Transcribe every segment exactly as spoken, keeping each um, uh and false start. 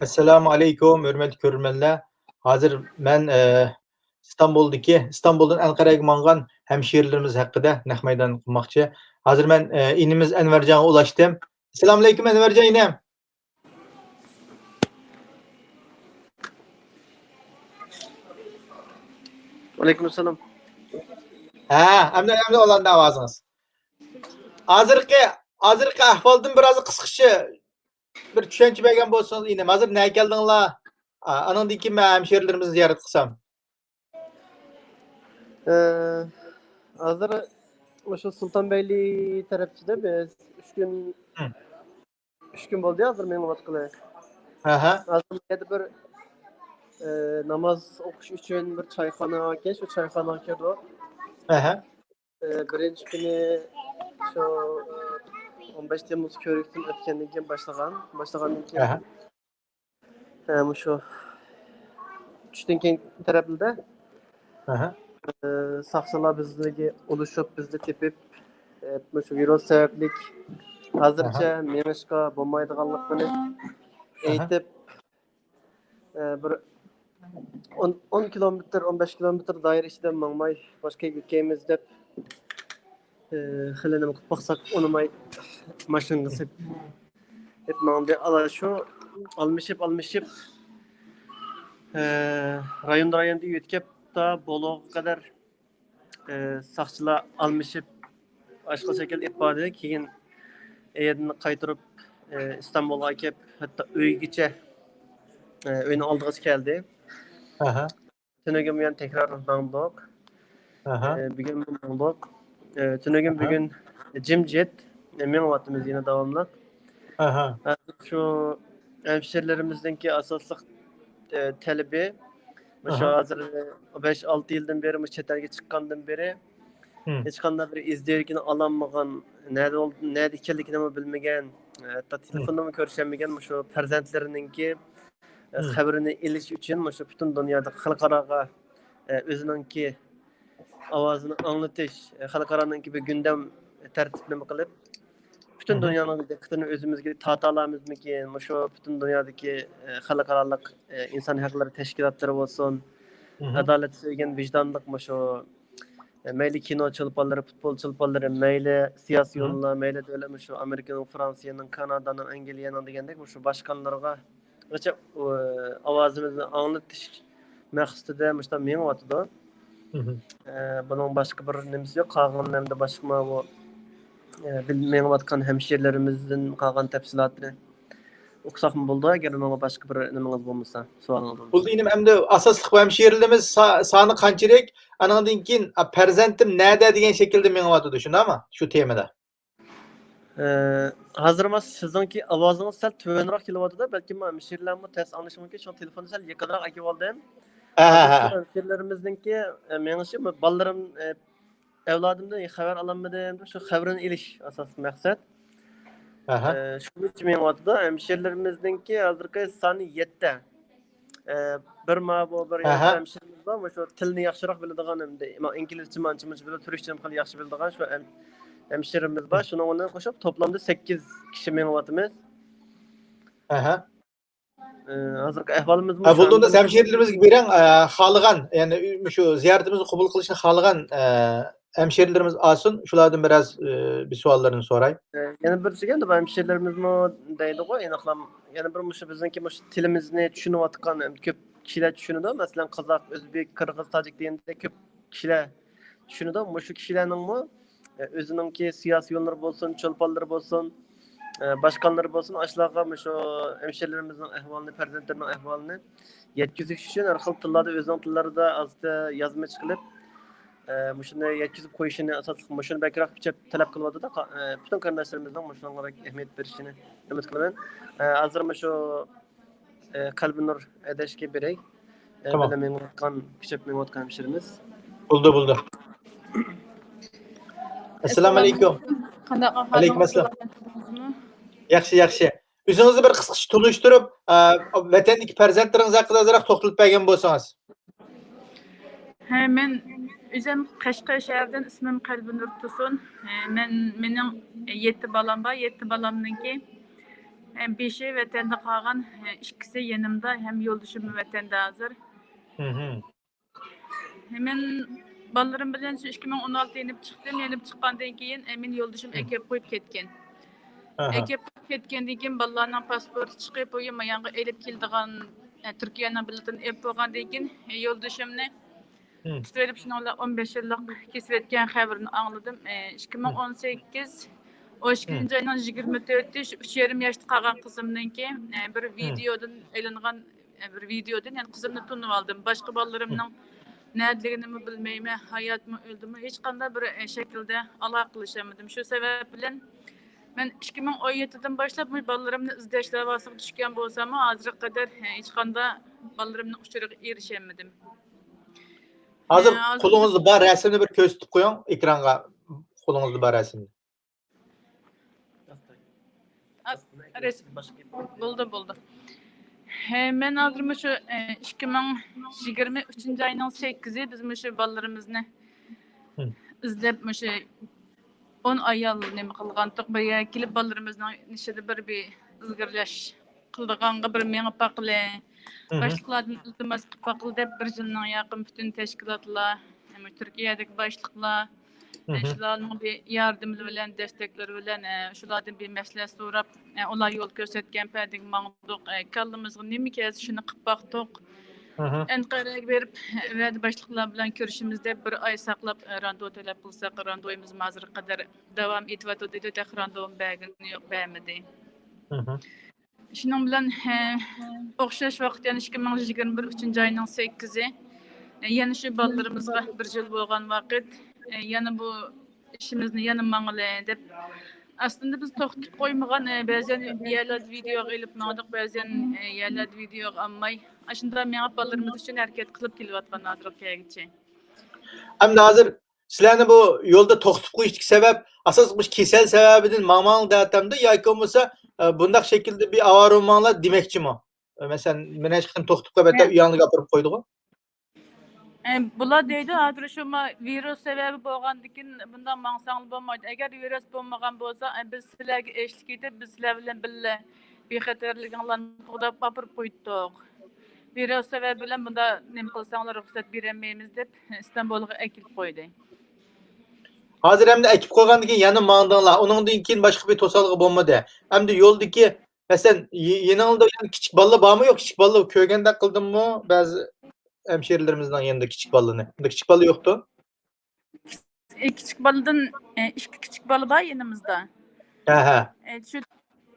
ئەسسالامۇ ئەلەيكۇم، ھۆرمەتلىك كۆرۈرمەنلەر. ھازىر مەن، ئە، ئىستانبۇلدىكى، ئىستانبۇلدىن ئەنقەرەگە ماڭغان ھەمشىرىلىرىمىز ھەققىدە نەق مەيدان قىلماقچى. ھازىر مەن، ئە، ئىنىمىز ئەنۋەرجانغا ئۇلاشتىم. ئەسسالامۇ ئەلەيكۇم، ئەنۋەرجان ئىنىم. ۋەئەلەيكۇم ئەسسالام. ھە، ئەمدى، ئەمدى ئاڭلاندى ئاۋازىڭىز. ھازىرقى، ھازىرقى ئەھۋالدىن بىر ئاز قىسقىچە بىر چۈشەنچە بەرگەن بولسىڭىز، ئىنىم. ھازىر نەگە كەلدىڭلار؟ ئا، ئانىڭدىن كېيىن مەن ھەمشىرىلىرىمىزنى زىيارەت قىلسام. ئە، ھازىر مۇشۇ سۇلتانبەگلى تەرەپچىدە بىز ئۈچ كۈن، ھە. ئۈچ كۈن بولدى ھازىر مېڭىۋاتقىلى. ئەھە. ھازىر بۇ يەردە بىر، ئە، ناماز ئوقۇش ئۈچۈن بىر چايخانا باركەن، شۇ چايخانىغا كىردۇق. ئەھە. ئە، بىرىنچى كۈنى شۇ ئون بەش تەممۇز كۆۋرۈكتىن ئۆتكەندىن كېيىن باشلىغان. باشلىغاندىن كېيىن، ئەھە. ئە، مۇشۇ چۈشتىن كېيىن تەرەپلىدە، ئەھە. ئە، ساقچىلار بىزگە ئۇلىشىپ، بىزنى تېپىپ، ئە، مۇشۇ ۋىرۇس سەۋەبلىك ھازىرچە مېڭىشقا بولمايدىغانلىقىنى ئېيتىپ، ئە، بىر ئون، ئون كىلومېتىر، ئون بەش كىلومېتىر دائىرە ئىچىدە ماڭماي، باشقا يەرگە ئۆتكەيمىز دەپ، ئە، خېلى نېمە قىلىپ باقساق، ئۇنىماي، ماشىنىغا سېلىپ، دەپ ماڭدى. ئالا شۇ ئالمىشىپ، ئالمىشىپ، ئە، رايون، رايوندا يۆتكەپ، تا بولۇغا قەدەر، ئە، ساقچىلار ئالمىشىپ، ئاشقا شەكىل ئېلىپ باردى. كېيىن ئەيەردىن قايتۇرۇپ، ئە، ئىستانبۇلغا ئەكەپ، ھەتتا ئۆيگىچە، ئە، ئۆينىڭ ئالدىغىچە كەلدى. ئەھە. تۈنۈگۈن بۇيان تەكرار ماڭدۇق. ئەھە. ئە، بۈگۈن ماڭدۇق. ئە، تۈنۈگۈن، ئەھە، بۈگۈن جىمجىت، ئە، مېڭىۋاتىمىز يەنە داۋاملىق. ئەھە. ھازىر شۇ ھەمشىرىلىرىمىزنىڭكى ئاساسلىق، ئە، تەلىپى، مۇشۇ، ئەھە، ھازىر بەش، ئالتە يىلدىن بېرى، مۇشۇ چەت ئەلگە چىققاندىن بېرى، ھىم، ھېچقانداق بىر ئىز دېرىكىنى ئالالمىغان، نەدە بول-، نەدە ئىكەنلىكىنىمۇ بىلمىگەن، ھەتتا، ھىم، تېلېفوندىنمۇ كۆرۈشەلمىگەن مۇشۇ پەرزەنتلىرىنىڭكى، ئە، ھىم، خەۋىرىنى ئېلىش ئۈچۈن مۇشۇ پۈتۈن دۇنيادا خەلقئاراغا، ئە، ئۆزىنىڭكى ئاۋازىنى ئاڭلىتىش، ئە، خەلقئارانىڭكى بىر گۇندەم تەرتىپلىمە قىلىپ، پۈتۈن، مھم، دۇنيانىڭ دىققىتىنى ئۆزىمىزگە تارتالامىزمىكىن؟ مۇشۇ پۈتۈن دۇنيادىكى، ئە، خەلقئارالىق، ئە، ئىنسان ھەقلىرى تەشكىلاتلىرى بولسۇن، مھم، ئادالەت سۆيگەن ۋىجدانلىق مۇشۇ، ئە، مەيلى كىنو چولپانلىرى، پۇتبول چولپانلىرى، مەيلى سىياسىي، مھم، يوللار، مەيلى دۆلەت، مۇشۇ ئامېرىكىنىڭ، فرانسىيەنىڭ، كانادانىڭ، ئەنگلىيەنىڭ دېگەندەك مۇشۇ باشقانلىرىغا غىچە، ئۇ، ئاۋازىمىزنى ئاڭلىتىش مەقسىتىدە مۇشۇنداق مېڭىۋاتىدۇ. مھم. ئە، بۇنىڭ باشقا بىر نېمىسى يوق. قالغان ئەمدى باشقا ماۋۇ، ئە، بىل-، مېڭىۋاتقان ھەمشىرىلىرىمىزدىن قالغان تەپسىلاتنى ئۇقساقمۇ بولىدۇ، ئەگەر ماڭا باشقا بىر نېمىڭىز بولمىسا، سوئالىڭىز بولمىسا. بولدى ئىنىم، ئەمدى ئاساسلىق ھەمشىرىلىرىمىز سا-، سانى قانچىلىك؟ ئانىڭدىن كېيىن، ئا، پەرزەنتىم نەدە دېگەن شەكىلدە مېڭىۋاتىدۇ، شۇنداقمۇ؟ شۇ تېمىدا. ئە، ھازىر مانا سىزنىڭكى ئاۋازىڭىز سەل تۆۋەنرەك كېلىۋاتىدۇ. بەلكىم ھەمشىرىلەرمۇ تەس ئاڭلىشى مۇمكىن. شۇڭا تېلېفوننى سەل يېقىنراق ئەكىۋالدىم. ھە، ھە، ھازىر ھە. شۇ ھەمشىرىلىرىمىزنىڭكى، ئە، مېڭىشى، بالىلىرىم، ئە، ئەۋلادىمدىن خەۋەر ئالالمىدىم. شۇ خەۋىرىنى ئېلىش ئاساسلىق مەقسەت. ئەھە. ئە، شۇنىڭ ئۈچۈن مېڭىۋاتىدۇ. ھەمشىرىلىرىمىزنىڭكى ھازىرقى سانى يەتتە. ئە، بىر ما بۇ بىر ئەھە. يەتتە ھەمشىرىمىز بار، مۇشۇ تىلنى ياخشىراق بىلىدىغان، ئەمدى ما-، ئىنگلىزچە مانچە مۇنچە بىلىدۇ، تۈركچىنى خېلى ياخشى بىلىدىغان شۇ ھەم-، ھەمشىرىمىز بار. شۇنىڭ بىلەن قوشۇپ توپلامدا سەككىز كىشى مېڭىۋاتىمىز. ئەھە. ئە، ھازىرقى ئەھۋالىمىزمۇ ھە، بولدى، شۇنداق. ھەمشىرىلىرىمىزگە بېرىڭ، ئە، خالىغان، يەنى شۇ زىيارىتىمىزنى قوبۇل قىلىشنى خالىغان، ئە، ھەمشىرىلىرىمىز ئالسۇن، شۇلاردىن بىرەز، ئە، بىر سوئاللىرىنى سوراي. ئە، يەنە بىر دېگەندە، بۇ ھەمشىرىلىرىمىزمۇ دەيدىغۇ، ئېنىقلام، يەنە بىر مۇشۇ بىزنىڭكى مۇشۇ تىلىمىزنى چۈشىنىۋاتقان كۆپ كىشىلەر چۈشىنىدۇ. مەسىلەن، قازاق، ئۆزبېك، قىرغىز، تاجىك دېگەندەك كۆپ كىشىلەر چۈشىنىدۇ. مۇشۇ كىشىلەرنىڭمۇ، ئە، ئۆزىنىڭكى سىياسىيونلىرى بولسۇن، چولپانلىرى بولسۇن، ئە، باشقانلىرى بولسۇن، ئاشۇلارغا مۇشۇ ھەمشىرىلىرىمىزنىڭ ئەھۋالىنى، پەرزەنتلىرىنىڭ ئەھۋالىنى يەتكۈزۈش ئۈچۈن ھەر خىل تىللاردا ئۆزىنىڭ تىللىرىدا ئاستا يازما چىقىرىپ، ئە، مۇشۇنى يەتكۈزۈپ قويۇشىنى ئاساسلىق، مۇشۇنى بەكرەك كۈچەپ تەلەپ قىلىۋاتىدۇ. قا-، ئە، پۈتۈن قېرىنداشلىرىمىزنىڭ مۇشۇنىڭغا بەك ئەھمىيەت بېرىشىنى ئۈمىد قىلىمەن. ئە، ھازىر مۇشۇ، ئە، قەلبىنۇر ھەدەشكە بېرەي. ئە، تامام. بىلەن مېڭىۋاتقان، كۈچەپ مېڭىۋاتقان ھەمشىرىمىز. بولدى، بولدى. ئەسسالامۇ ئەلەيكۇم. قانداق ئەھۋالىڭىز؟ ئەلەيكۇم ئەسسالام. ياخشى، ياخشى. ئۆزىڭىزنى بىر قىسقىچە تونۇشتۇرۇپ، ئە، ۋەتەندىكى پەرزەنتلىرىڭىز ھەققىدە ئازراق توختىلىپ بەرگەن بولسىڭىز. ھە، مەن ئۆزۈم قەشقەر شەھىرىدىن، ئىسمىم قەلبىنۇر تۇرسۇن. ھە، مەن، مېنىڭ يەتتە بالام بار، يەتتە بالامنىڭكى، بېشى ۋەتەندە قالغان، ئىككىسى يېنىمدا، ھەم يولدىشىممۇ ۋەتەندە ھازىر. مم. مەن بالىلىرىم بىلەن شۇ ئىككى مىڭ ئون ئالتە يېنىپ چىقتىم. يېنىپ چىققاندىن كېيىن، مېنى يولدىشىم ئەكەپ قويۇپ كەتكەن. ئەكەپ قويۇپ كەتكەندىن كېيىن، بالىلارنىڭ پاسپورتى چىقىپ، ئۇ يانغا ئېلىپ كېلىدىغان، تۈركىيەنىڭ بېلىتىنى ئېلىپ بولغاندىن كېيىن، يولدىشىمنى تۇتۇۋېلىپ، شۇنىڭ بىلەن ئون بەش يىللىق كېسىۋەتكەن خەۋىرىنى ئاڭلىدىم. ئىككى مىڭ ئون سەككىز، ئون ئىككىنچى ئاينىڭ يىگىرمە تۆتى، شۇ ئۈچ يېرىم ياشتا قالغان قىزىمنىڭكى، بىر ۋىدىيودىن ئېلىنغان، بىر ۋىدىيودىن، يەنى قىزىمنى تونۇۋالدىم. باشقا بالىلىرىمنىڭ نەدىلىكىنىمۇ بىلمەيمەن، ھاياتمۇ، ئۆلدىمۇ، ھېچقانداق بىر شەكىلدە ئالاقىلىشالمىدىم. شۇ سەۋەب بىلەن مەن ئىككى مىڭ ئون يەتتىدىن باشلاپ مۇشۇ بالىلىرىمنى ئىزدەش دەۋاسىغا چۈشكەن بولساممۇ، ھازىرغا قەدەر ھېچقانداق بالىلىرىمنىڭ ئۇچۇرىغا ئېرىشەلمىدىم. ھازىر قولىڭىزدا بار رەسىمنى بىر كۆرسىتىپ قويۇڭ ئېكرانغا. قولىڭىزدا بار رەسىمنى. بولدى، بولدى. ھە، مەن ھازىر مۇشۇ، ئىككى مىڭ يىگىرمە ئۈچىنچى ئاينىڭ سەككىزى بىز مۇشۇ بالىلىرىمىزنى ئىزدەپ، مۇشۇ ئون ئايال نېمە قىلغانتۇق، بىر يەرگە كېلىپ، بالىلىرىمىزنىڭ ئىشىدا بىر، بىر ئىلگىرىلەش قىلىدىغانغا بىر مېڭىپ باقىلى. باشلىقلاردىن ئىلتىماس قىلىپ باقىلى دەپ، بىر يىلنىڭ يېقىن پۈتۈن تەشكىلاتلار، تۈركىيەدىكى باشلىقلار، شۇلارنىڭ بىر ياردىمى بىلەن، دەستەكلىرى بىلەن، شۇلاردىن بىر مەسلىھەت سوراپ، ئۇلار يول كۆرسەتكەن پەدىگە ماڭدۇق. كاللىمىزغا نېمە كەلسە، شۇنى قىلىپ باقتۇق. ئەنقەرەگە بېرىپ، ئۇ يەردە باشلىقلار بىلەن كۆرۈشىمىز دەپ، بىر ئاي ساقلاپ، راندۋۇ تەلەپ قىلساق، راندۋۇيىمىزمۇ ھازىرغا قەدەر داۋام ئېتىۋاتىدۇ، تېخى راندۋۇمۇ بەرگىنى يوق، بەرمىدى. شۇنىڭ بىلەن، ھە، ئوخشاش ۋاقىت، يەنى ئىككى مىڭ يىگىرمە بىر ئۈچىنچى ئاينىڭ سەككىزى، يەنە شۇ بالىلىرىمىزغا بىر يىل بولغان ۋاقىت، يەنە بۇ ئىشىمىزنى يەنە ماڭىلى دەپ، ئەسلىندە بىز توختىتىپ قويمىغان، بەزەن يەرلەردە ۋىدېئوغا ئېلىپ ماڭدۇق، بەزەن يەرلەردە ۋىدېئوغا ئالماي، ئاشۇنداق مېڭىپ بالىلىرىمىز ئۈچۈن ھەرىكەت قىلىپ كېلىۋاتقان ھازىرغا كەلگۈچە. ئەمدى ھازىر سىلەرنى بۇ يولدا توختىتىپ قويۇشتىكى سەۋەب، ئاساسلىق مۇشۇ كېسەل سەۋەبىدىن ماڭماڭ دەۋاتامدۇ ياكى بولمىسا، ئە، بۇنداق شەكىلدە بىر ئاۋارە بولماڭلار دېمەكچىمۇ؟ ئە، مەسىلەن، مەن ھېچقاچان توختىتىپ قويۇپ، ھەتتا ئۆيۈڭلارغا ئاپىرىپ قويىدىغۇ؟ ئە، بۇلار دەيدۇ، ھازىر شۇ ما-، ۋىرۇس سەۋەبى بولغاندىكىن بۇنداق ماڭساڭلار بولمايدۇ. ئەگەر ۋىرۇس بولمىغان بولسا، ئە، بىز سىلەرگە ئېچىلىپ كېتىپ، بىز سىلەر بىلەن بىللە بىخەتەرلىكىڭلارنى قوغداپ ئاپىرىپ قويدۇق. ۋىرۇس سەۋەبى بىلەن بۇنداق نېمە قىلساڭلار رۇخسەت بېرەلمەيمىز دەپ ئىستانبۇلغا ئەكېلىپ قويدى. ھازىر ئەمدى ئەكىپ قويغاندىن كېيىن يەنە ماڭدىڭلار. ئۇنىڭدىن كېيىن باشقا بىر توسالغۇ بولمىدى. ئەمدى يولدىكى، مەسىلەن، ي-، يېنىڭلاردا يەنە كىچىك بالىلار بارمۇ يوق؟ كىچىك بالىلار كۆرگەندەك قىلدىممۇ بەزى ھەمشىرىلىرىمىزنىڭ يېنىدا كىچىك بالىلارنى؟ ئۇنداق كىچىك بالا يوقتۇ؟ ئى، كىچىك بالىدىن، ئى، ئىككى كىچىك بالا بار يېنىمىزدا. ھە، ھە. ئى، شۇ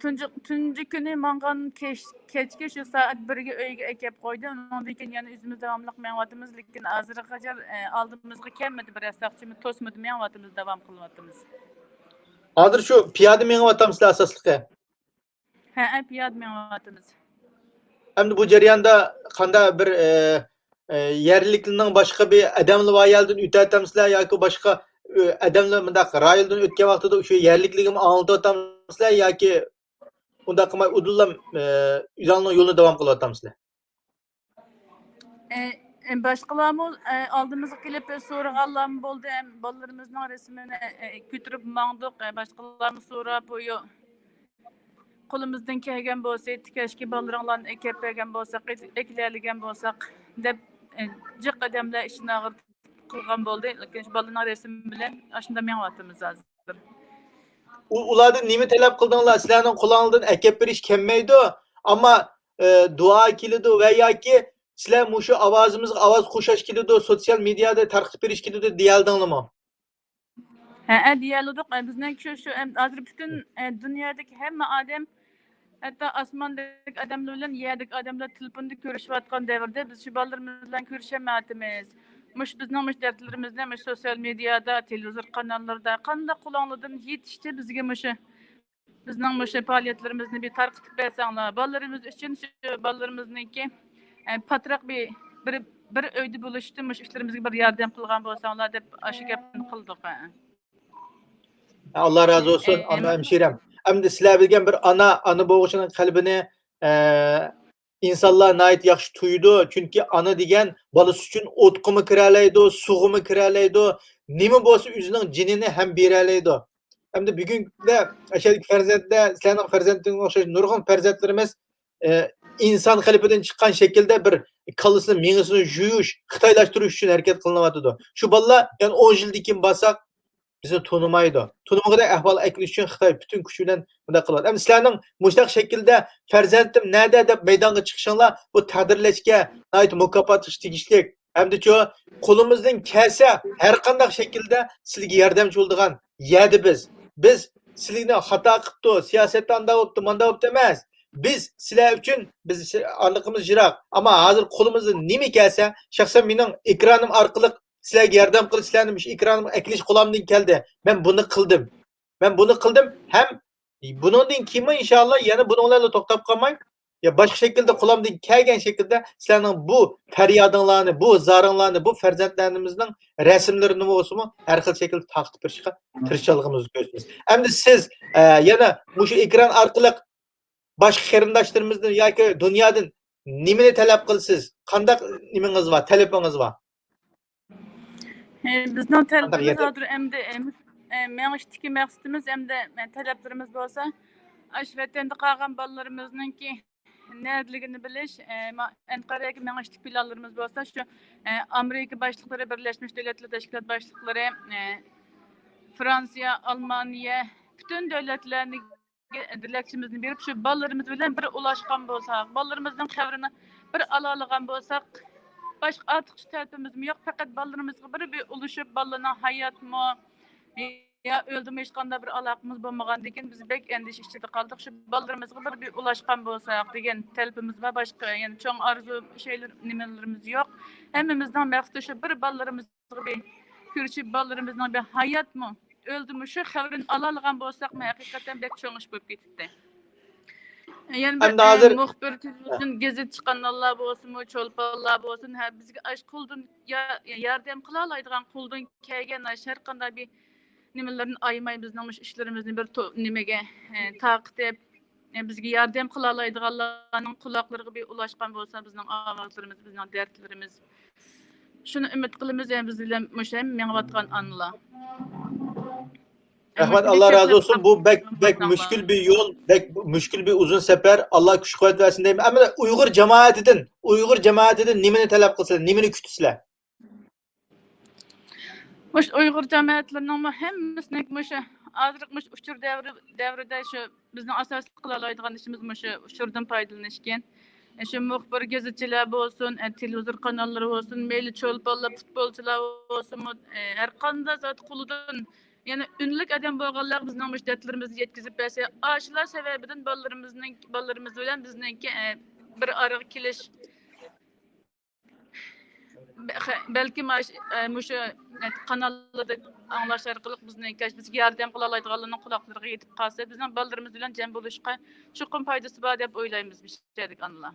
تۇنجى، تۇنجى كۈنى ماڭغان كەچ، كەچكى شۇ سائەت بىرگە ئۆيگە ئەكەپ قويدى. ئۇنىڭدىن كېيىن يەنە ئۆزىمىز داۋاملىق مېڭىۋاتىمىز، لېكىن ھازىرغا قەدەر، ئى، ئالدىمىزغا كەلمىدى، بىرەر ساقچىمۇ توسمىدى، مېڭىۋاتىمىز، داۋام قىلىۋاتىمىز. ھازىر شۇ پىيادە مېڭىۋاتامسىلەر ئاساسلىقى؟ ھەئە، پىيادە مېڭىۋاتىمىز. ئەمدى بۇ جەرياندا قانداق بىر، ئە، ئە، يەرلىكلەرنىڭ باشقا بىر ئادەملەر بار يەردىن ئۆتەتتىمسىلەر ياكى باشقا، ئە، ئادەملەر مۇنداق رايونىدىن ئۆتكەن ۋاقتىدا شۇ يەرلىكلەرگىمۇ ئاڭلىتىۋاتامسىلەر ياكى ئۇنداق قىلماي ئۇدۇللا، ئە، ئۆزۈڭلارنىڭ يولىنى داۋام قىلىۋاتامسىلەر؟ ئە، ئە، باشقىلارمۇ، ئە، ئالدىمىزغا كېلىپ سورىغانلارمۇ بولدى. ئەم، بالىلىرىمىزنىڭ رەسىمىنى، ئە، كۆتۈرۈپ ماڭدۇق. ئە، باشقىلارمۇ سوراپ، بۇ يو-، قولىمىزدىن كەلگەن بولسا، تىكەشكە بالىلىرىڭلارنى ئەكەپ بەرگەن بولساق، ئەكىلەلىگەن بولساق دەپ، ئە، جىق ئادەملەر ئىچىنى ئاغرىتىپ قىلغان بولدى. لېكىن شۇ بالىنىڭ رەسىمى بىلەن ئاشۇنداق مېڭىۋاتىمىز ھازىر. ئۇ، ئۇلاردىن نېمە تەلەپ قىلدىڭلار؟ سىلەرنىڭ قولۇڭلاردىن ئەكەپ بېرىش كەلمەيدۇ، ئەمما، ئە، دۇئا كېلىدۇ ۋە ياكى سىلەر مۇشۇ ئاۋازىمىزغا ئاۋاز قوشاش كېلىدۇ، سوتسىيال مېدىيادا تارقىتىپ بېرىش كېلىدۇ دېيەلدىڭلارمۇ؟ ھەئە، دېيەلىدۇق. ئە، بىزنىڭكى شۇ، شۇ، ئەم، ھازىر پۈتۈن، ئە، دۇنيادىكى ھەممە ئادەم، ھەتتا ئاسماندىكى ئادەملەر بىلەن يەردىكى ئادەملەر تېلېفوندا كۆرۈشۈۋاتقان دەۋردە بىز شۇ بالىلىرىمىز بىلەن كۆرۈشەلمەيۋاتىمىز. مۇشۇ بىزنىڭ مۇشۇ دەردلىرىمىزنى مۇشۇ سوتسىيال مېدىيادا، تېلېۋىزور قاناللىرىدا قانداق قولۇڭلاردىن يېتىشىچە بىزگە مۇشۇ بىزنىڭ مۇشۇ پائالىيەتلىرىمىزنى بىر تارقىتىپ بەرسەڭلار، بالىلىرىمىز ئۈچۈن، شۇ بالىلىرىمىزنىڭكى، ئە، پاتراق بىر، بىر، بىر ئۆيدە بولۇشتىن مۇشۇ ئىشلىرىمىزگە بىر ياردەم قىلغان بولساڭلار دەپ ئاشۇ گەپنى قىلدۇق. ئاللا رازى بولسۇن، ئە، ئانا ھەمشىرەم. ئەمدى سىلەر بىلگەن بىر ئانا، ئانا بولغۇچىنىڭ قەلبىنى، ئە، ئىنسانلار ناھايىتى ياخشى تۇيىدۇ. چۈنكى ئانا دېگەن بالىسى ئۈچۈن ئوتقىمۇ كىرەلەيدۇ، سۇغىمۇ كىرەلەيدۇ، نېمە بولسا ئۆزىنىڭ جېنىنى ھەم بېرەلەيدۇ. ئەمدى بۈگۈنكى كۈندە ئەشەدىكى پەرزەنتلەر، سىلەرنىڭ پەرزەنتىڭىزگە ئوخشاش نۇرغۇن پەرزەنتلىرىمىز، ئە، ئىنسان قېلىپىدىن چىققان شەكىلدە بىر كاللىسىنى، مېڭىسىنى يۇيۇش، خىتايلاشتۇرۇش ئۈچۈن ھەرىكەت قىلىنىۋاتىدۇ. شۇ بالىلار يەنە ئون يىلدىن كېيىن بارساق، بىزنى تونۇمايدۇ. تونۇمىغۇدەك ئەھۋالغا ئەكېلىش ئۈچۈن خىتاي پۈتۈن كۈچى بىلەن بۇنداق قىلىۋاتىدۇ. ئەمدى سىلەرنىڭ مۇشۇنداق شەكىلدە پەرزەنتىم نەدە دەپ مەيدانغا چىقىشىڭلار، بۇ تەقدىرلەشكە ناھايىتى مۇكاپاتلىشىش تېگىشلىك. ئەمدىچۇ، قولىمىزدىن كەلسە، ھەر قانداق شەكىلدە سىلىگە ياردەمچى بولىدىغان يەردە بىز. بىز سىلىنى خاتا قىپتۇ، سىياسەتتە ئاندا بوپتۇ، ماندا بوپتۇ ئەمەس. بىز سىلەر ئۈچۈن، بىز سى-، ئارىلىقىمىز يىراق. ئەمما ھازىر قولىمىزدا نېمە كەلسە، شەخسەن مېنىڭ ئېكرانىم ئارقىلىق سىلەرگە ياردەم قىلىش، سىلەرنى مۇشۇ ئېكرانغا ئەكېلىش قولۇمدىن كەلدى. مەن بۇنى قىلدىم. مەن بۇنى قىلدىم ھەم بۇنىڭدىن كېيىنمۇ ئىنشاللا يەنە بۇنىڭ بىلەنلا توختاپ قالماي، يا باشقا شەكىلدە قولۇمدىن كەلگەن شەكىلدە سىلەرنىڭ بۇ پەريادىڭلارنى، بۇ زارىڭلارنى، بۇ پەرزەنتلىرىمىزنىڭ رەسىملىرىنى بولسىمۇ ھەر خىل شەكىلدە تارقىتىپ بېرىشقا تىرىشچانلىقىمىزنى كۆرسىتىمىز. ئەمدى سىز، ئە، يەنە مۇشۇ ئېكران ئارقىلىق باشقا قېرىنداشلىرىمىزدىن ياكى دۇنيادىن نېمىنى تەلەپ قىلىسىز؟ قانداق نېمىڭىز بار، تەلىپىڭىز بار؟ ئە، بىزنىڭ قانداق تەلىپىمىز يەردە؟ ھازىر ئەمدى، ئە، ئە، مېڭىشتىكى مەقسىتىمىز ئەمدى، ئە، تەلەپلىرىمىز بولسا، ئاشۇ ۋەتەندە قالغان بالىلىرىمىزنىڭكى نەدىلىكىنى بىلىش، ئە، ما-، ئەنقەرەگە مېڭىشتىكى پىلانلىرىمىز بولسا، شۇ، ئە، ئامېرىكا باشلىقلىرى، بىرلەشمىش دۆلەتلەر تەشكىلات باشلىقلىرى، ئە، فرانسىيە، ئالمانىيە، پۈتۈن دۆلەتلەرنى دىلەكچىمىزنى بېرىپ، شۇ بالىلىرىمىز بىلەن بىر ئۇلاشقان بولساق، بالىلىرىمىزنىڭ خەۋىرىنى بىر ئالالىغان بولساق، باشقا ئارتۇقچە تەلىپىمىزمۇ يوق، پەقەت بالىلىرىمىزغا بىر، بىر ئۇلىشىپ، بالىلارنىڭ ھاياتمۇ يا ئۆلدىمۇ ھېچقانداق بىر ئالاقىمىز بولمىغاندىكىن، بىز بەك ئەندىشە ئىچىدە قالدۇق. شۇ بالىلىرىمىزغا بىر، بىر ئۇلاشقان بولساق دېگەن تەلىپىمىز بار. باشقا يەنە چوڭ ئارزۇ شەيلىرى، نېمىلىرىمىز يوق. ھەممىمىزنىڭ مەقسىتى شۇ، بىر بالىلىرىمىز بىر كۆرۈشۈپ، بالىلىرىمىزنىڭ بىر ھاياتمۇ، ئۆلدىمۇ، شۇ خەۋىرىنى ئالالىغان بولساقمۇ، ھەقىقەتەن بەك چوڭ ئىش بولۇپ كېتەتتى. يەنە بىر، ئەمدى ھازىر مۇخبىر، تېلېۋىزىيون، گېزىت چىقارغانلار بولسۇنمۇ، چولپانلار بولسۇن، ھە، بىزگە ئاشۇ قولدىن يا-، ياردەم قىلالايدىغان، قولدىن كەلگەن ھەر قانداق بىر نېمىلەرنى ئايىماي، بىزنىڭ مۇشۇ ئىشلىرىمىزنى بىر تو-، نېمىگە، ئە، تارقىتىپ، ئە، بىزگە ياردەم قىلالايدىغانلارنىڭ قۇلاقلىرىغا بىر ئۇلاشقان بولسا، بىزنىڭ ئاۋازلىرىمىز، بىزنىڭ دەردلىرىمىز. شۇنى ئۈمىد قىلىمىز، يەنە بىز بىلەن مۇشۇ ھەم مېڭىۋاتقان ئانىلار. رەھمەت، ئاللا رازى بولسۇن. بۇ بەك، بەك مۈشكۈل بىر يول، بەك مۈشكۈل بىر ئۇزۇن سەپەر. ئاللا كۈچ قۇۋۋەت بەرسۇن دەيمەن. ئەمما ئۇيغۇر جامائىتىدىن، ئۇيغۇر جامائىتىدىن نېمىنى تەلەپ قىلىسىلەر، نېمىنى كۈتىسىلەر؟ مۇشۇ ئۇيغۇر جامائەتلىرىنىڭمۇ ھەممىسىنىڭ مۇشۇ ھازىرقى مۇشۇ ئۇچۇر دەۋرى، دەۋرىدە شۇ بىزنىڭ ئاساسلىق قىلالايدىغان ئىشىمىز مۇشۇ ئۇچۇردىن پايدىلىنىشكەن. شۇ مۇخبىر، گېزىتچىلەر بولسۇن، ئە، تېلېۋىزور قاناللىرى بولسۇن، مەيلى چولپانلار، پۇتبولچىلار بولسۇنمۇ، ئە، ھەر قانداق زات قولىدىن، يەنى ئۈنلۈك ئادەم بولغانلار بىزنىڭ مۇشۇ دەردلىرىمىزنى يەتكۈزۈپ بەرسە، ئاشۇلار سەۋەبىدىن بالىلىرىمىزنىڭ، بالىلىرىمىز بىلەن بىزنىڭكى، ئە، بىر ئارىغا كېلىش، بە-، خە-، بەلكىم ئاش-، ئە، مۇشۇ، ئە، قاناللاردا ئاڭلاش ئارقىلىق بىزنىڭكى، بىزگە ياردەم قىلالايدىغانلارنىڭ قۇلاقلىرىغا يېتىپ قالسا، بىزنىڭ بالىلىرىمىز بىلەن جەم بولۇشقا چوقۇم پايدىسى بار دەپ ئويلايمىز بىز شەھەردىكى ئانىلار.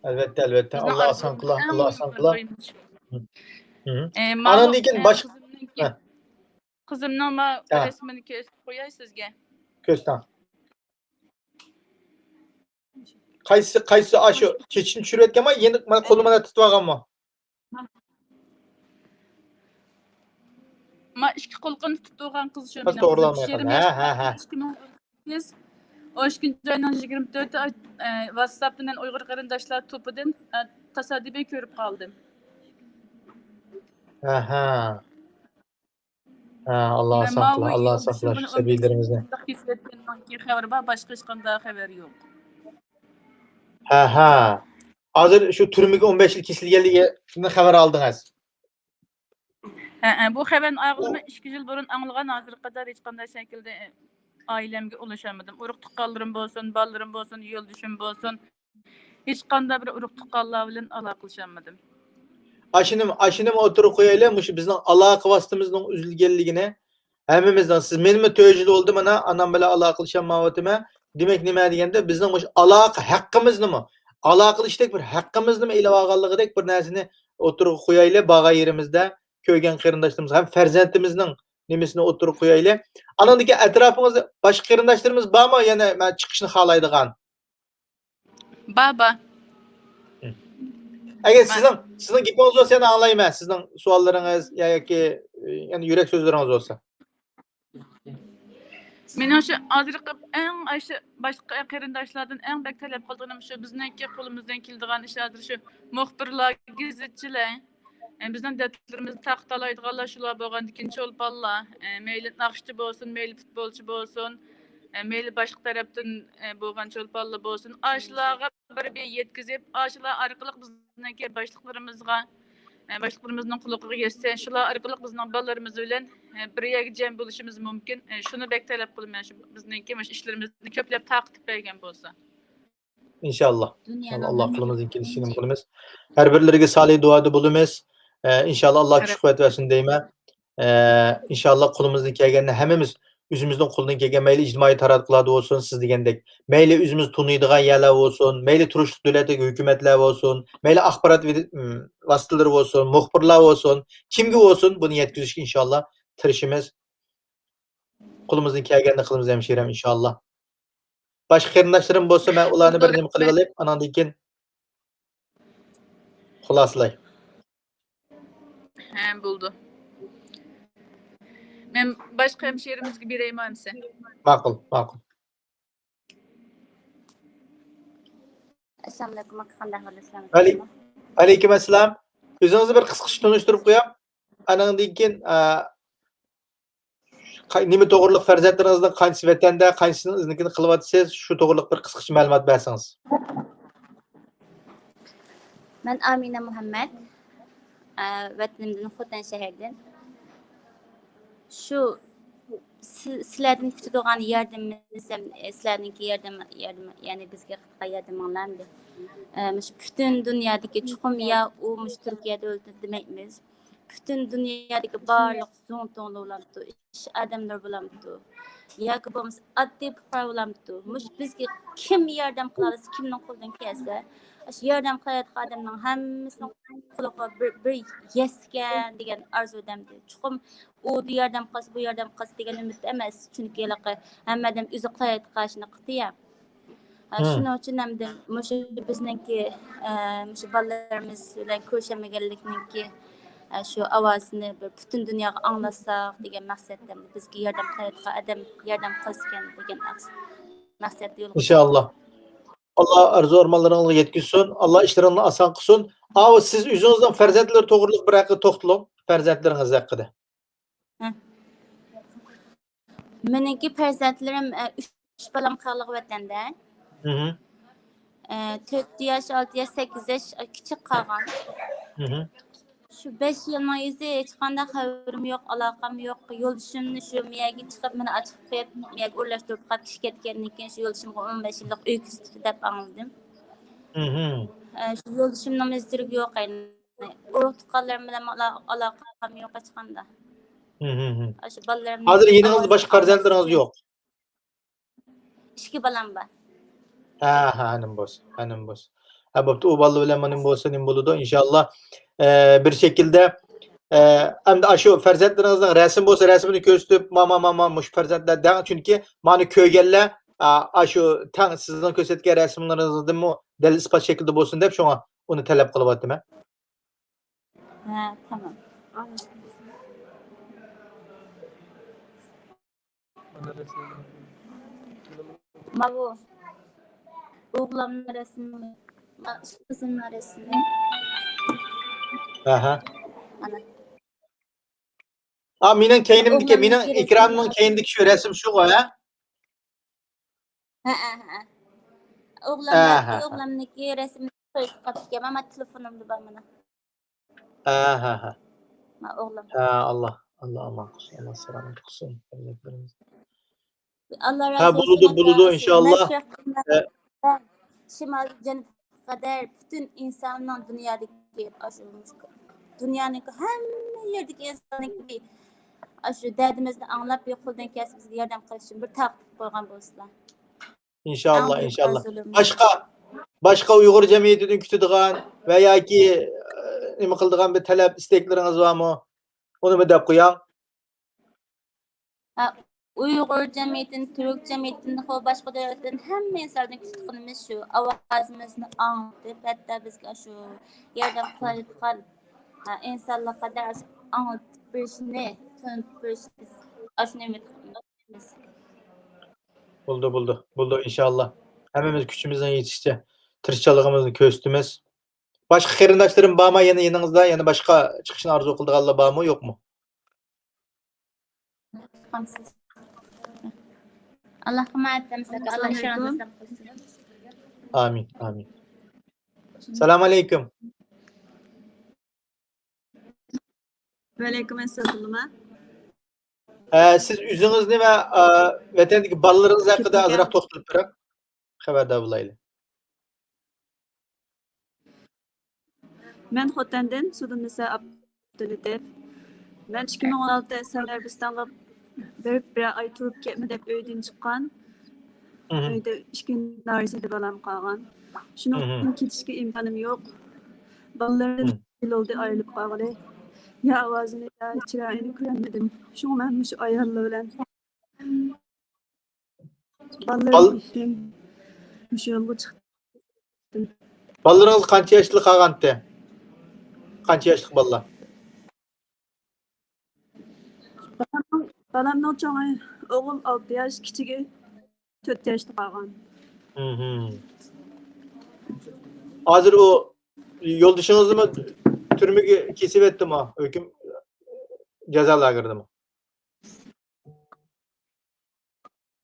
ئەلۋەتتە، ئەلۋەتتە. بىزنىڭ ئاللا ئارزۇمىز، ئاسان قىلا، ئەڭ ئاللا ئاسان قىلا. مۇھىم ئويىمىز شۇ. ھە. ھە. ئە، ماۋۇ، ئاندىن كېيىن ئە، باشقا، قىزىمنىڭكى، ھە. قىزىمنىڭ ما ھە. رەسىمىنى كۆرسىتىپ قوياي سىزگە. كۆرسىتىڭ. قايسى، قايسى ئاشۇ چېچىنى چۈشۈرۈۋەتكەنما، يەنە مانا قولىنى مانا تۇتۇۋالغانمۇ؟ ما ئىككى قولىقىنى تۇتۇپ تۇرغان قىز شۇ مېنىڭ قىزىم. ئۈچ يېرىم ياشتا، ھە، ھە، ھە. ئىككى مىڭ ئون سەككىز، ئون ئىككىنچى ئاينىڭ يىگىرمە تۆتى، ئە، ۋاتساپتا مەن ئۇيغۇر قېرىنداشلار توپىدىن، ئە، تاسادىپىي كۆرۈپ قالدىم. ئەھە. ھە، ئاللا ساقلا، ئاللا ساقلا شۇ سەبىيلىرىمىزنى. كېسىۋەتكەننىڭكى خەۋىرى بار، باشقا ھېچقانداق خەۋەر يوق. ھە، ھە. ھازىر شۇ تۈرمىگە ئون بەش يىل كېسىلگەنلىكىدىن خەۋەر ئالدىڭىز. ھە، ھە، بۇ خەۋەرنى ئاڭلىغىنىمنى ئىككى يىل بۇرۇن ئاڭلىغان، ھازىرغا قەدەر ھېچقانداق شەكىلدە، ئائىلەمگە ئۇلىشالمىدىم. ئۇرۇق تۇغقانلىرىم بولسۇن، بالىلىرىم بولسۇن، يولدىشىم بولسۇن، ھېچقانداق بىر ئۇرۇق تۇغقانلار بىلەن ئالاقىلىشالمىدىم. ئاشۇنىمۇ، ئاشۇنىمۇ ئوتتۇرىغا قويايلى، مۇشۇ بىزنىڭ ئالاقە ۋاسىتىمىزنىڭ ئۈزۈلگەنلىكىنى ھەممىمىزنىڭ، سىز مېنىمۇ تۆت يىل بولدى مانا ئانام بىلەن ئالاقىلىشالمايۋاتىمەن. دېمەك نېمە دېگەندە، بىزنىڭ مۇشۇ ئالاقە ھەققىمىزنىمۇ، ئالاقىلىشىشتەك بىر ھەققىمىزنىمۇ ئېلىۋالغانلىقىدەك بىر نەرسىنى ئوتتۇرىغا قويايلى، بارغان يېرىمىزدە كۆرگەن قېرىنداشلىرىمىز ھەم پەرزەنتىمىزنىڭ نېمىسىنى ئوتتۇرىغا قويايلى. ئانىڭدىن كېيىن ئەتراپىڭىزدا باشقا قېرىنداشلىرىمىز بارمۇ يەنە مەن چىقىشنى خالايدىغان؟ بار، بار. ئەگەر سىزنىڭ، سىزنىڭ گېپىڭىز بولسا يەنە ئاڭلايمەن. سىزنىڭ سوئاللىرىڭىز يا ياكى، ئە، يەنە يۈرەك سۆزلىرىڭىز بولسا. مېنىڭ شۇ ھازىرقى ئەڭ ئاشۇ باشقا قېرىنداشلاردىن ئەڭ بەك تەلەپ قىلىدىغىنىم شۇ، بىزنىڭكى قولىمىزدىن كېلىدىغان ئىش ھازىر شۇ مۇخبىرلار، گېزىتچىلەر. ئە، بىزنىڭ دەپتىرىمىزنى تارقىتالايدىغانلار شۇلار بولغاندىكىن چولپانلار، ئە، مەيلى ناخشىچى بولسۇن، مەيلى پۇتبولچى بولسۇن، ئە، مەيلى باشقا تەرەپتىن، ئە، بولغان چولپانلار بولسۇن، ئاشۇلارغا بىر، بىر يەتكۈزۈپ، ئاشۇلار ئارقىلىق بىزنىڭكى باشلىقلىرىمىزغا، ئە، باشلىقلىرىمىزنىڭ قۇلىقىغا يەتسە، شۇلار ئارقىلىق بىزنىڭ بالىلىرىمىز بىلەن، ئە، بىر يەرگە جەم بولۇشىمىز مۇمكىن. ئە، شۇنى بەك تەلەپ قىلىمەن، شۇ بىزنىڭكى مۇشۇ ئىشلىرىمىزنى كۆپلەپ تارقىتىپ بەرگەن بولسا. ئىنشاللا. ئىنشاللا، ئاللا قولىمىزدىن كېلىشىچە ئۇنىمىز. ھەر بىرلىرىگە سالىھ دۇئادا بولىمىز. ئە، ئىنشاللا، ئاللا كۈچ قۇۋۋەت بەرسۇن دەيمەن. ئە، ئىنشاللا، قولىمىزدىن كەلگەننى ھەممىمىز ئۆزىمىزنىڭ قولىدىن كەلگەن، مەيلى ئىجتىمائىي تاراتقۇلاردا بولسۇن، سىز دېگەندەك، مەيلى ئۆزىمىز تونۇيدىغان يەرلەر بولسۇن، مەيلى تۇرۇشلۇق دۆلەتلىك ھۆكۈمەتلەر بولسۇن، مەيلى ئاخبارات ۋاسىتىلىرى بولسۇن، مۇخبىرلار بولسۇن، كىمگە بولسۇن، بۇنى يەتكۈزۈشكە ئىنشاللا تىرىشىمىز. قولىمىزدىن كەلگەننى قىلىمىز، ھەمشىرەم، ئىنشاللا. باشقا قېرىنداشلىرىم بولسا، مەن ئۇلارنى بىر نېمە قىلىۋېلىپ، ئاناندىن كېيىن خۇلاسىلاي. ھە، بولىدۇ. مەن باشقا ھەمشىرىمىزگە بېرەيمۇ ئەمسە؟ ماقۇل، ماقۇل. ئەسسالامۇئەلەيكۇم ئاكا، قانداق ئەھۋال؟ ئەسسالامۇ ئەلەي- ئەلەيكۇم. ئەلەيكۇم ئەسسالام. ئۆزىڭىزنى بىر قىسقىچە تونۇشتۇرۇپ قوياڭ. ئانىڭدىن كېيىن، ئا، قا- نېمە توغرىلىق، پەرزەنتلىرىڭىزنىڭ قانچىسى ۋەتەندە، قانچىسىنىڭ ئىزنىكىنى قىلىۋاتىسىز، شۇ توغرىلىق بىر قىسقىچە مەلۇمات بەرسىڭىز. مەن ئامىنە مۇھەممەد. ئە، ۋەتىنىمدىن، خوتەن شەھىرىدىن. شۇ سى-، سىلەردىن كۈتىدىغان ياردىمىمىز ھەم، ئە، سىلەرنىڭكى ياردەم، ياردىمى، يەنى بىزگە قىلىدىغان ياردىمىڭلار ئەمدى. ئە، مۇشۇ پۈتۈن دۇنيادىكى چوقۇم يا ئۇ مۇشۇ تۈركىيە دۆلىتى دېمەيمىز. پۈتۈن دۇنيادىكى بارلىق زۇڭتۇڭلار بولامتۇ، ئىش ئادەملىرى بولامتۇ، ياكى بولمىسا ئاددىي پۇقرا بولامتۇ، مۇشۇ بىزگە كىم ياردەم قىلالىسا، كىمنىڭ قولىدىن كەلسە، ئاشۇ ياردەم قىلالايدىغان ئادەمنىڭ ھەممىسىنىڭ قۇلىقىغا بىر، بىر يەتسىكەن دېگەن ئارزۇ دەمدى. چوقۇم ئۇ ياردەم قىلسا، بۇ ياردەم قىلسا دېگەن ئۈمىد ئەمەس، چۈنكى ھېلىقى ھەممە ئادەم ئۆزى قىلالايدىغان ئىشنى قىلدى يا. ھە، شۇنىڭ ئۈچۈن ئەمدى مۇشۇ بىزنىڭكى، ئە، مۇشۇ بالىلىرىمىز بىلەن كۆرۈشەلمىگەنلىكنىڭكى، ئە، شۇ ئاۋازىنى بىر پۈتۈن دۇنياغا ئاڭلاتساق دېگەن مەقسەتتە، بىزگە ياردەم قىلالايدىغان ئادەم ياردەم قىلسىكەن دېگەن مەقسەتتە يولغا ئىنشاللا. ئاللا ئارزۇ ئارمانلىرىڭىزغا يەتكۈزسۇن. ئاللا ئىشلىرىڭلارنى ئاسان قىلسۇن. ئاۋۇ سىز ئۆزىڭىزنىڭ پەرزەنتلىرى توغرىلىق بىر ھەققە توختىلىڭ. پەرزەنتلىرىڭىز ھەققىدە. مېنىڭكى پەرزەنتلىرىم، ئە، ئۈچ بالام قالغان ۋەتەندە. ئە، تۆت ياش، ئالتە ياش، سەككىز ياش، ئە، كىچىك قالغان. شۇ بەش يىلنىڭ يۈزى ھېچقانداق خەۋىرىم يوق، ئالاقەم يوق. يولدىشىمنى شۇ مېيەگە چىقىپ، مېنى ئاچىقىپ قويۇپ، مېيەگە ئورۇنلاشتۇرۇپ قويۇپ، كىشى كەتكەندىن كېيىن شۇ يولدىشىمغا ئون بەش يىللىق ئۆي كۆرسىتىپتۇ دەپ ئاڭلىدىم. ئە، شۇ يولدىشىمنىڭ مىسىرىگە يوق ئەينى. ئۇرۇق تۇغقانلىرىم بىلەن ئالاقەم يوق ھېچقانداق. ئاشۇ بالىلىرىمنى ھازىر يېنىڭىزدا باشقا پەرزەنتلىرىڭىز يوق؟ ئىككى بالام بار. ھە، ھە، ئەنىم بولسۇن، ئەنىم بولسۇن. ھە، بوپتۇ، ئۇ بالىلار بىلەن مۇنىم بولسۇن، نېمە بولىدۇ، ئىنشاللا. ئە، بىر شەكىلدە، ئە، ئەمدى ئاشۇ پەرزەنتلىرىڭىزنىڭ رەسىمى بولسا، رەسىمىنى كۆرسىتىپ، ماما، ماما، مۇشۇ پەرزەنتلەر دەڭ. چۈنكى مانا كۆرگەنلەر، ئا، ئاشۇ تەڭ سىزنىڭ كۆرسەتكەن رەسىملىرىڭىزدىنمۇ دەلىل ئىسپات شەكلىدە بولسۇن دەپ، شۇڭا ئۇنى تەلەپ قىلىۋاتىمەن. ھە، تامام. ماۋۇ ئوغلۇمنىڭ رەسىمى، ما-، قىزىمنىڭ رەسىمى. ئەھە. مانا. ئا، مېنىڭ كەينىمدىكى، مېنىڭ ئوغلۇمنىڭكى ئېكرانىمنىڭ رەسىمى. كەينىدىكى شۇ رەسىم شۇغۇ، ھە؟ ھە، ھە، ھە. ئەھە. ئوغلۇمنىڭكى رەسىمى قويۇپ قاپتىكەن، مانا تېلېفونۇمدا بار مانا. ئەھە. ما ئوغلۇم. ھە، ئاللا، ئاللا ئامان قىلسۇن، ئاللا سالامەت قىلسۇن پەرزەنتلىرىمىزنى. ئاللا ھە، بولىدۇ، بولىدۇ، ئىنشاللا. ھە. شىمال جەنۇبقا قەدەر پۈتۈن ئىنساننىڭ دۇنيادىكى، ئاشۇ، دۇنيانىڭ ھەممە يېرىدىكى ئىنساننىڭ ئاشۇ دەردىمىزنى ئاڭلاپ، بىر قولدىن كەلسە بىزگە ياردەم قىلىش ئۈچۈن بىر تارقىتىپ قويغان بولسىلا. ئىنشاللا، ئەڭ ئىنشاللا. ئارزۇلىرىم. باشقا، باشقا ئۇيغۇر جەمئىيىتىدىن كۈتىدىغان ۋە ياكى، ئە، نېمە قىلىدىغان بىر تەلەپ، ئىستەكلىرىڭىز بارمۇ؟ ئۇنىمۇ دەپ قوياڭ. ھە، ئۇيغۇر جەمئىيىتىدىن، تۈرك جەمئىيىتىدىن، خو، باشقا دۆلەتتىن ھەممە ئىنساندىن كۈتىدىغىنىمىز شۇ. ئاۋازىمىزنى ئاڭلىتىپ، ھەتتا بىزگە ئاشۇ ياردەم قىلالايدىغان، ھە، ئىنسانلارغا قەدەر ئاشۇ ئاڭلىتىپ بېرىشىنى، تونۇتۇپ بېرىشىنى، ئاشۇنى ئۈمىد قىلىمىز. بولىدۇ، بولىدۇ، بولىدۇ، ئىنشاللا. ھەممىمىز كۈچىمىزنىڭ يېتىشىچە تىرىشچانلىقىمىزنى كۆرسىتىمىز. باشقا قېرىنداشلىرىم بارمۇ يەنە يېنىڭىزدا؟ يەنە باشقا چىقىشنى ئارزۇ قىلىدىغانلار بارمۇ، يوقمۇ؟ ئاللاھقا ئامانەت دەمسەك، ئاللا ئىشىڭىزنى ئاسان قىلسۇن. ئامىن، ئامىن. سالام ئەلەيكۇم. ۋەئەلەيكۇم ئەسسالام. ئە، سىز ئۆزىڭىزنى ۋە، ئە، ۋەتەندىكى بالىلىرىڭىز ھەققىدە ئازراق توختىلىپ بېرىڭ. خەۋەردار بولايلى. مەن خوتەندىن سۇدۇننىسا ئابدۇللېتىپ. مەن ئىككى مىڭ ئون ئالتە سەئۇدى ئەرەبىستانغا بېرىپ بىرەر ئاي تۇرۇپ كەتمە دەپ ئۆيدىن چىققان. مھم. ئۆيدە ئىككى نارەسىدە بالام قالغان. شۇنىڭ مھم. ئۈچۈن كېتىشكە ئىمكانىم يوق. بالىلىرىم مھم. يىل بولدى ئايرىلىپ قالغىلى. يا ئاۋازىنى، يا چىرايىنى كۆرەلمىدىم. شۇڭا مەن مۇشۇ ئاياللار بىلەن بالىلىرىم بال- ئۈچۈن مۇشۇ يولغا چىقتىم. بالىلىرىڭىز قانچە ياشلىق قالغانتى؟ قانچە ياشلىق بالىلار؟ بالامنىڭ، بالامنىڭ چوڭى ئوغۇل ئالتە ياش، كىچىكى تۆت ياشتا قالغان. مھم. ھازىر ئۇ يولدىشىڭىزمۇ تۈرمىگە كېسىۋەتتىمۇ؟ ھۆكۈم، جازا لاگېرىدىمۇ؟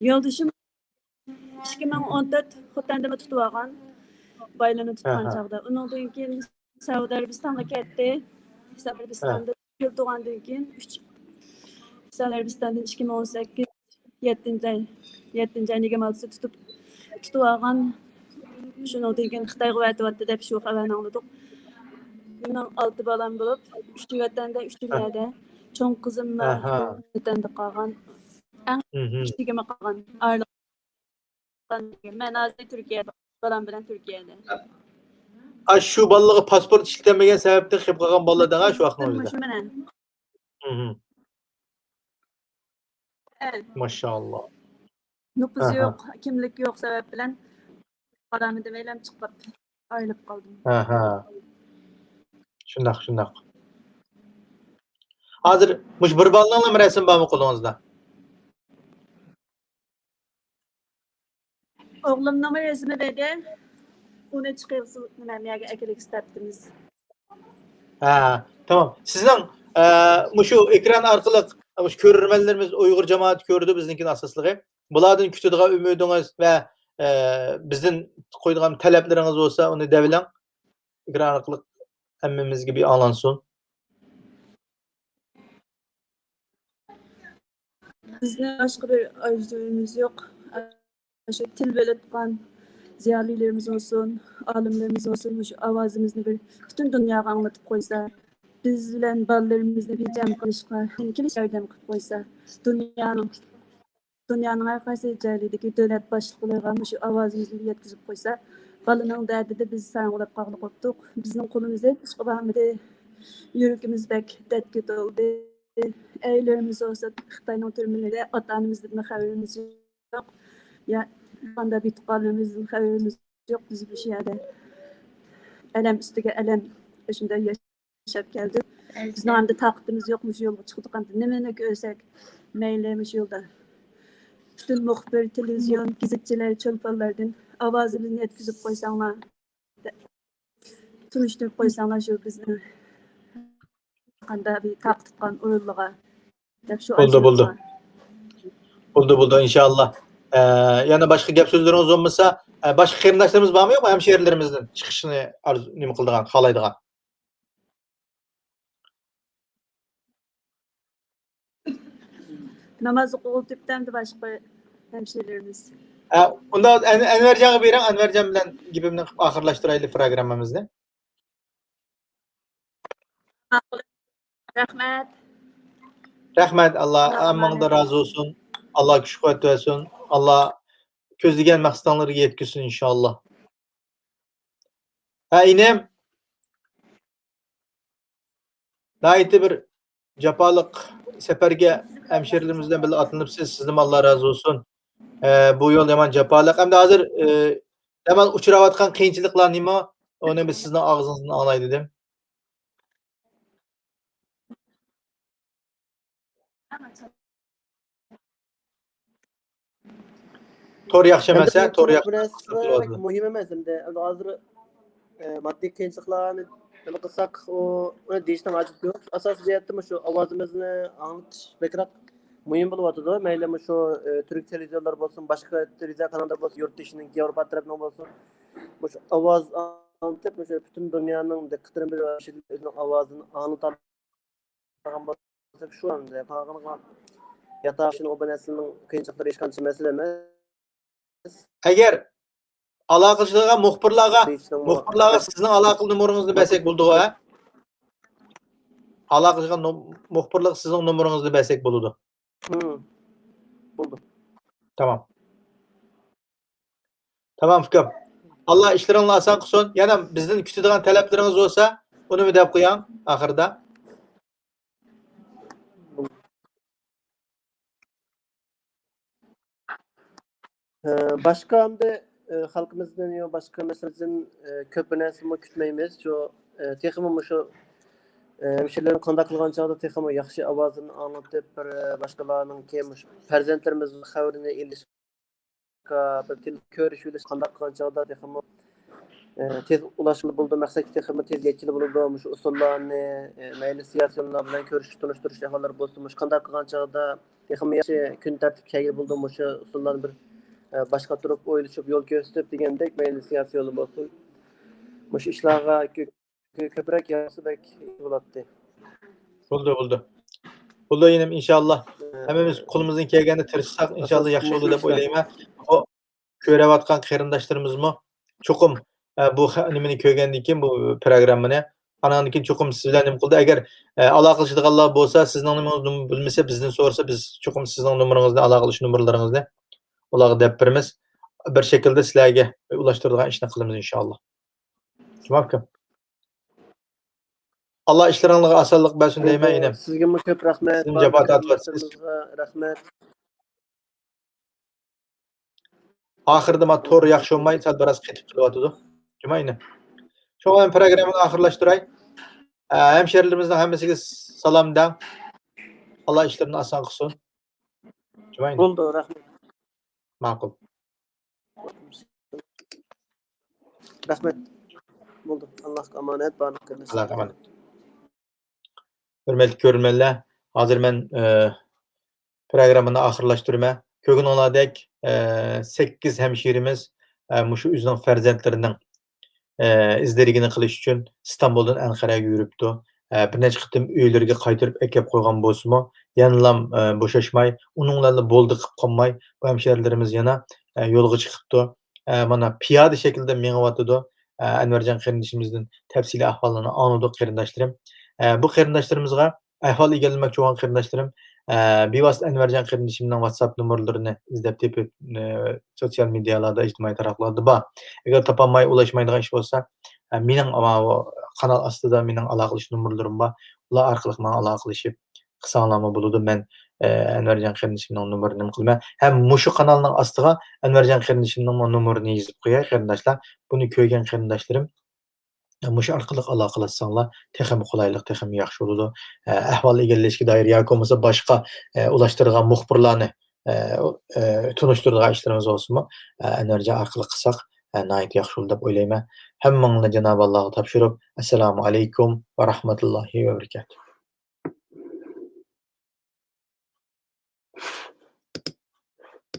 يولدىشىم ئىككى مىڭ ئون تۆت خوتەندىمۇ تۇتۇۋالغان، بايلىرىنى تۇتقان ئەھە. چاغدا. ئۇنىڭدىن كېيىن سەئۇدى ئەرەبىستانغا كەتتى. سەئۇدى ئەرەبىستاندا ئەھە. يىل تۇرغاندىن كېيىن، ئۈچ، سەئۇدى ئەرەبىستاندىن ئىككى مىڭ ئون سەككىز، يەتتىنچى ئاي، يەتتىنچى ئاي يىگىرمە ئالتىسى تۇتۇپ، تۇتۇۋالغان. شۇنىڭدىن كېيىن خىتايغا ئەۋەتىۋەتتى دەپ شۇ خەۋەرنى ئاڭلىدۇق. مېنىڭ ئالتە بالام بولۇپ، ئۈچى ۋەتەندە، ئۈچى ئەھە. نەدە؟ چوڭ قىزىم ئەھە. ۋەتەندە قالغان. ئەڭ مھم. كىچىكىمۇ قالغان. ئايرىلىپ قالغان. مەن ھازىر تۈركىيەدە، بالام بىلەن تۈركىيەدە. ئا، شۇ بالىلارغا پاسپورت ئىشلىتەلمىگەن سەۋەبتىن قېلىپ قالغان بالىلار دەڭ، شۇ ۋاقىتنىڭ ئۆزىدە. مۇشۇ مەن. مھم. ئە. ماشائاللا. نوپۇس ئەھە. يوق، كىملىك يوق سەۋەب بىلەن بالامنى دېمەيلەم چىقىپ ئايرىلىپ قالدىم. ئەھە. شۇنداق، شۇنداق. ھازىر مۇشۇ بىر بالىنىڭلا رەسىمى بارمۇ قولىڭىزدا؟ ئوغلۇمنىڭمۇ رەسىمى بەردى. ئۇنى چىقىرسا نېمە، مەيەرگە ئەكېلىپ ئىستەپتىمىز. ھە، تامام. سىزنىڭ، ئە، مۇشۇ ئېكران ئارقىلىق مۇشۇ كۆرۈرمەنلىرىمىز، ئۇيغۇر جامائىتى كۆرىدۇ بىزنىڭكىنى ئاساسلىقى. بۇلاردىن كۈتىدىغان ئۈمىدىڭىز ۋە، ئە، بىزدىن قويىدىغان تەلەپلىرىڭىز بولسا، ئۇنى دەۋېلىڭ. ئېكران ئارقىلىق ھەممىمىزگە بىر ئاڭلانسۇن. بىزنىڭ باشقا بىر ئارزۇيىمىز يوق. شۇ تىل بىلىدىغان زىيالىيلىرىمىز بولسۇن، ئالىملىرىمىز بولسۇن، مۇشۇ ئاۋازىمىزنى بىر پۈتۈن دۇنياغا ئاڭلىتىپ قويسا، بىز بىلەن بالىلىرىمىزنى بىر جەم قىلىشقا، كېلىش ياردەم قىلىپ قويسا، دۇنيانىڭ، دۇنيانىڭ ھەر قايسى جايلىرىدىكى دۆلەت باشلىقلىرىغا مۇشۇ ئاۋازىمىزنى يەتكۈزۈپ قويسا، بالىنىڭ دەردىدە بىز ساراڭلىپ قالغىلى قوپتۇق. بىزنىڭ قولىمىز ھېچ ئىشقا بارمىدى. يۈرىكىمىز بەك دەردكە تولدى. ئەرلىرىمىز بولسا خىتاينىڭ تۈرمىلىرىدە، ئاتا-ئانىمىزدىنمۇ خەۋىرىمىز يوق. يا، قانداق بىتۇققانلىرىمىزدىن خەۋىرىمىز يوق. بىز مۇشۇ يەردە ئەلەم ئۈستىگە ئەلەم، شۇنداق ياشاپ كەلدۇق. بىزنىڭ ئەمدى تاقىتىمىز يوق مۇشۇ يولغا چىقىدىغان. نېمىنى كۆرسەك مەيلى مۇشۇ يولدا. پۈتۈن مۇخبىر، تېلېۋىزىيون، گېزىتچىلەر، چولپانلاردىن ئاۋازىمىزنى يەتكۈزۈپ قويساڭلار. تونۇشتۇرۇپ قويساڭلار شۇ بىزنى قانداق بىر تاقىتىپ تۇتقان ئورۇنلىرىغا دەپ شۇ بولدى، بولدى. ئارزۇيىمىز بار. بولدى، بولدى، ئىنشائاللا. ئە، يەنە باشقا گەپ سۆزلىرىڭىز بولمىسا، ئە، باشقا قېرىنداشلىرىمىز بارمۇ يوقمۇ ھەمشىرىلىرىمىزدىن چىقىشنى ئارزۇ، نېمە قىلىدىغان، خالايدىغان؟ ناماز ئوقۇغىلى تۈرۈپتۇ ئەمدى باشقا ھەمشىرىلىرىمىز. ئە، ئۇنداق ئەن-، ئەنۋەرجانغا بېرىڭ، ئەنۋەرجان بىلەن گېپىمنى قىلىپ ئاخىرلاشتۇرايلى پروگراممىمىزنى. رەھمەت. رەھمەت، ئاللا ھەممىڭدىن رازى بولسۇن. ئاللا كۈچ قۇۋۋەت بەرسۇن. ئاللا كۆزلىگەن مەقسىتىڭلارغا يەتكۈزسۇن ئىنشائاللا. ھە، ئىنىم. ناھايىتى بىر جاپالىق سەپەرگە ھەمشىرىلىرىمىز بىلەن بىللە ئاتلىنىپسىز. سىزدىنمۇ ئاللا رازى بولسۇن. ئە، بۇ يول يامان جاپالىق. ئەمدى ھازىر، ئە، يامان ئۇچراۋاتقان قىيىنچىلىقلار نېمە؟ ئۇنى بىز سىزنىڭ ئاغزىڭىزدىن ئاڭلاي دېدىم. تور ياخشى ئەمدى ئەمەسە، بۇ تور بۇ ياخشى بىر نەرسە ئەمەس. بەك مۇھىم ئەمەس ئەمدى. ئەمدى ھازىر، ئە، ماددىي قىيىنچىلىقلارنى نېمە قىلساق، ئۇ، ئۇنى دېيىشنىڭ ھاجىتى يوق. ئاساسىي جەھەتتە مۇشۇ ئاۋازىمىزنى ئاڭلىتىش بەكرەك مۇھىم بولۇۋاتىدۇ. مەيلى مۇشۇ، ئە، تۈرك تېلېۋىزىيونلىرى بولسۇن، باشقا تېلېۋىزىيە كاناللىرى بولسۇن، يۇرت ئىچىنىڭكى، ياۋروپا تەرەپنىڭ بولسۇن، مۇشۇ ئاۋاز ئاڭلىتىپ، مۇشۇ پۈتۈن دۇنيانىڭ دىققىتىنى بىر ئۆزىنىڭ ئاۋازىنى ئاڭلىتالىدىغان بولساق، شۇ ئەمدى قالغىنىغا ياتاق ئىشىنىڭ ئۇ بىر نەرسىنىڭ قىيىنچىلىقلىرى ھېچقانچە مەسىلە ئەمەس. ئەگەر ئالاقىلىشىدىغان مۇخبىرلارغا، مۇخبىرلارغا سىزنىڭ ئالاقە نومۇرىڭىزنى بەرسەك بولىدىغۇ، ھە؟ ئالاقىلىشىدىغان نوم-، مۇخبىرلارغا سىزنىڭ نومۇرىڭىزنى بەرسەك بولىدۇ. ھىم. بولدى. تامام. تامام، ئۇكام. ئاللا ئىشلىرىڭلارنى ئاسان قىلسۇن. يەنە بىزدىن كۈتىدىغان تەلەپلىرىڭىز بولسا، ئۇنىمۇ دەپ قويۇڭ ئاخىرىدا. ئە، باشقا ئەمدى، ئە، خەلقىمىزدىن يا باشقا مەسىلىدىن، ئە، كۆپ بىر نەرسىمۇ كۈتمەيمىز. شۇ، ئە، تېخىمۇ مۇشۇ، ئە، ھەمشىرىلەرنى قانداق قىلغان چاغدا تېخىمۇ ياخشى ئاۋازىنى ئاڭلىتىپ، بىر، ئە، باشقىلارنىڭكى مۇشۇ پەرزەنتلىرىمىزنىڭ خەۋىرىنى ئېلىش، بىر تېلېفون كۆرۈشۈۋېلىش قانداق قىلغان چاغدا تېخىمۇ، ئە، تېز ئۇلاشقىلى بولىدۇ، مەقسەتكە تېخىمۇ تېز يەتكىلى بولىدۇ. مۇشۇ ئۇسۇللارنى، ئە، مەيلى سىياسىيونلار بىلەن كۆرۈشۈش، تونۇشتۇرۇش ئەھۋاللىرى بولسۇن، مۇشۇ قانداق قىلغان چاغدا تېخىمۇ ياخشى كۈن تەرتىپكە كەلگىلى بولىدۇ، مۇشۇ ئۇسۇللارنى بىر، ئە، باشقا تۇرۇپ ئويلىشىپ يول كۆرسىتىپ دېگەندەك، مەيلى سىياسىيونلار بولسۇن، مۇشۇ ئىشلارغا كۆ-، كۆ-، كۆپرەك يارىسا بەك بولاتتى. بولدى، بولدى. بولدى، ئىنىم، ئىنشاللا. ھەممىمىز قولىمىزدىن كەلگەننى تىرىشساق، ئىنشاللا ياخشى بولىدۇ دەپ ئويلايمەن. بۇ كۆرۈۋاتقان قېرىنداشلىرىمىزمۇ چوقۇم، ئە، بۇ خە-، نېمىنى كۆرگەندىن كېيىن، بۇ پروگراممىنى، ئاناندىن كېيىن چوقۇم سىز بىلەن نېمە قىلدى. ئەگەر، ئە، ئالاقىلىشىدىغانلار بولسا، سىزنىڭ نېمىڭىزنى بىلمىسە، بىزدىن سورىسا، بىز چوقۇم سىزنىڭ نومۇرىڭىزنى، ئالاقىلىشىش نومۇرلىرىڭىزنى ئۇلارغا دەپ بېرىمىز. بىر شەكىلدە سىلەرگە ئۇلاشتۇرىدىغان ئىشنى قىلىمىز، ئىنشاللا. جۇماكۈن. ئاللا ئىشلىرىڭلارغا ئاسانلىق بەرسۇن دەيمەن، ئىنىم. سىزگىمۇ كۆپ رەھمەت. سىزمۇ جاپا تارتىۋاتىسىز. رەھمەت. ئاخىرىدا ما تور ياخشى بولماي، سەل بىراز قېتىپ قېلىۋاتىدۇ. جۇما ئىنىم. شۇڭا مەن پروگراممىنى ئاخىرلاشتۇراي. ئە، ھەمشېرىلىرىمىزنىڭ ھەممىسىگە سالام دەڭ. ئاللا ئىشلىرىنى ئاسان قىلسۇن. جۇما ئىنىم. بولدى، رەھمەت. ماقۇل. رەھمەت. بولدى. ئاللاھقا ئامانەت، بارلىق قېرىنداشلار. ئاللاھقا ئامانەت. ھۆرمەتلىك كۆرۈرمەنلەر، ھازىر مەن، ئە، پروگراممىنى ئاخىرلاشتۇرىمەن. كۆرگىنىڭلاردەك، ئە، سەككىز ھەمشىرىمىز، ئە، مۇشۇ ئۆزىنىڭ پەرزەنتلىرىنىڭ ئە، ئىزدىرىگىنى قىلىش ئۈچۈن ئىستانبۇلدىن ئەنقەرەگە يۈرۈپتۇ. ئە، بىر نەچچە قېتىم ئۆيلىرىگە قايتۇرۇپ ئەكەپ قويغان بولسىمۇ، يەنىلام، ئە، بوشاشماي، ئۇنىڭ بىلەنلا بولدى قىلىپ قالماي، بۇ ھەمشىرىلىرىمىز يەنە، ئە، يولغا چىقىپتۇ. ئە، مانا پىيادە شەكلىدە مېڭىۋاتىدۇ. ئە، ئەنۋەرجان قېرىندىشىمىزدىن تەپسىلىي ئەھۋاللارنى ئاڭلىدۇق، قېرىنداشلىرىم. ئە، بۇ قېرىنداشلىرىمىزغا ئەھۋال ئىگىلىمەكچى بولغان قېرىنداشلىرىم، ئە، بىۋاسىتە ئەنۋەرجان قېرىندىشىمنىڭ ۋاتساپ نومۇرلىرىنى ئىزدەپ تېپىپ، ئە، سوتسىيال مېدىيالاردا، ئىجتىمائىي تاراتقۇلاردا بار. ئەگەر تاپالماي، ئۇلاشمايدىغان ئىش بولسا، ئە، مېنىڭ ماۋۇ قانال ئاستىدا مېنىڭ ئالاقىلىشىش نومۇرلىرىم بار. ئۇلار ئارقىلىق ماڭا ئالاقىلىشىپ قىلساڭلارمۇ بولىدۇ. مەن، ئە، ئەنۋەرجان قېرىندىشىمنىڭ نومۇرىنى نېمە قىلىمەن. ھەم مۇشۇ قانالنىڭ ئاستىغا ئەنۋەرجان قېرىندىشىمنىڭ نومۇرىنى يېزىپ قوياي، قېرىنداشلار. بۇنى كۆرگەن قېرىنداشلىرىم مۇشۇ ئارقىلىق ئالاقىلەشسەڭلار، تېخىمۇ قولايلىق، تېخىمۇ ياخشى بولىدۇ. ئە، ئەھۋال ئىگىلەشكە دائىر ياكى بولمىسا باشقا، ئە، ئۇلاشتۇرىدىغان مۇخبىرلارنى، ئە، ئە، تونۇشتۇرىدىغان ئىشلىرىمىز بولسىمۇ، ئە، ئەنۋەرجان ئارقىلىق قىلساق، ئە، ناھايىتى ياخشى بولىدۇ دەپ ئويلايمەن. ھەممىڭلارنى جانابى ئاللاغا تاپشۇرۇپ، ئەسسالامۇ ئەلەيكۇم ۋە رەھمەتۇللاھى ۋە بەرىكاتۇھ.